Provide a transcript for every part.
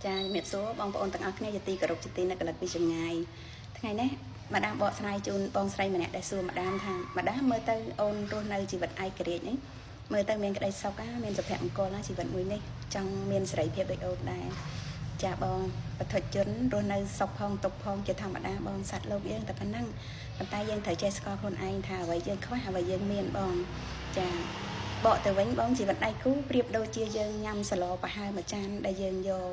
ចាជំរាបសួរបងប្អូនទាំងអស់គ្នាជាទីគោរពជាទីនឹកលិកពីចម្ងាយថ្ងៃនេះម៉ាដាមបកស្រាយជូនបងស្រីម្នាក់ដែលសួរម៉ាដាមថាម៉ាដាមមើលទៅអូនរស់នៅជីវិតឯករាជ្យនេះមើលទៅមានក្តីសុខណាមានសុភមង្គលណាជីវិតមួយនេះចង់មានសេរីភាពដូចអូនដែរចាបងបឋិជនរស់នៅសុខផងទុក្ខផងជាធម្មតាបងសត្វលោកយើងតែប៉ុណ្ណឹងប៉ុន្តែយើងត្រូវចេះស្គាល់ខ្លួនឯងថាអ្វីយើងខ្វះអ្វីយើងមានបងចាបកទៅវិញបងជីវិតដៃគូប្រៀបដូចជាយើងញ៉ាំសឡប្រហើរមួយចានដែលយើងយក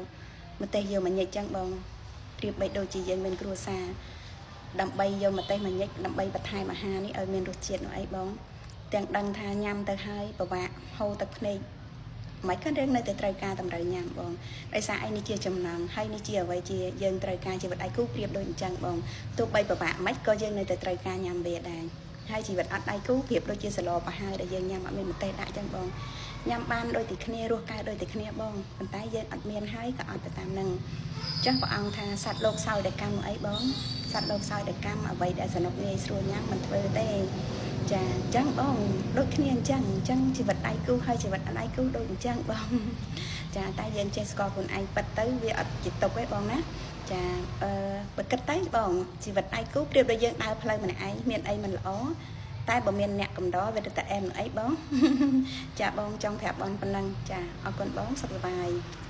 ម្ទេសយកមកញិចចឹងបងប្រៀបបីដូចជាយើងមានគ្រួសារដើម្បីយកម្ទេសមកញិចដើម្បីបន្ថែមអាហារនេះឲ្យមានរសជាតិនោះអីបងទាំងដឹងថាញ៉ាំទៅហើយពិបាកហូរទឹកភ្នែកមិនក៏រឿងនៅតែត្រូវការតម្រូវញ៉ាំបងដោយសារអីនេះជាចំណងហើយនេះជាអ្វីជាយើងត្រូវការជីវិតដៃគូប្រៀបដូចអញ្ចឹងបងទោះបីពិបាកមិនក៏យើងនៅតែត្រូវការញ៉ាំវាដែរហើយជីវិតអត់ដៃគូប្រៀបដូចជាសឡប្រហើរដែលយើងញ៉ាំអត់មានម្ទេសដាក់អញ្ចឹងបងញ៉ាំបានដូចតែគ្នារស់កើតដូចតែគ្នាបងប៉ុន្តែយើងអត់មានហើយក៏អត់ទៅតាមនឹងចាស់ព្រះអង្គថាសត្វលោកសោយតែកម្មអីបងសត្វលោកសោយតែកម្មអ្វីដែលសនុកងាយស្រួលញ៉ាំមិនធ្វើទេចាអញ្ចឹងបងដូចគ្នាអញ្ចឹងអញ្ចឹងជីវិតដៃគូហើយជីវិតអត់ដៃគូដូចអញ្ចឹងបងចាតែយើងចេះស្គាល់ខ្លួនឯងប៉ិតទៅវាអត់ជាទុកទេបងណាចាអឺបើគិតទៅបងជីវិតដៃគូប្រៀបដូចយើងដើរផ្លូវម្នាក់ឯងមានអីមិនល្អតែបើមានអ្នកកំដរវាទៅតែអែមអីបង ចាបងចង់ប្រាប់បងប៉ុណ្ណឹងចាអរគុណបងសុខសប្បាយ។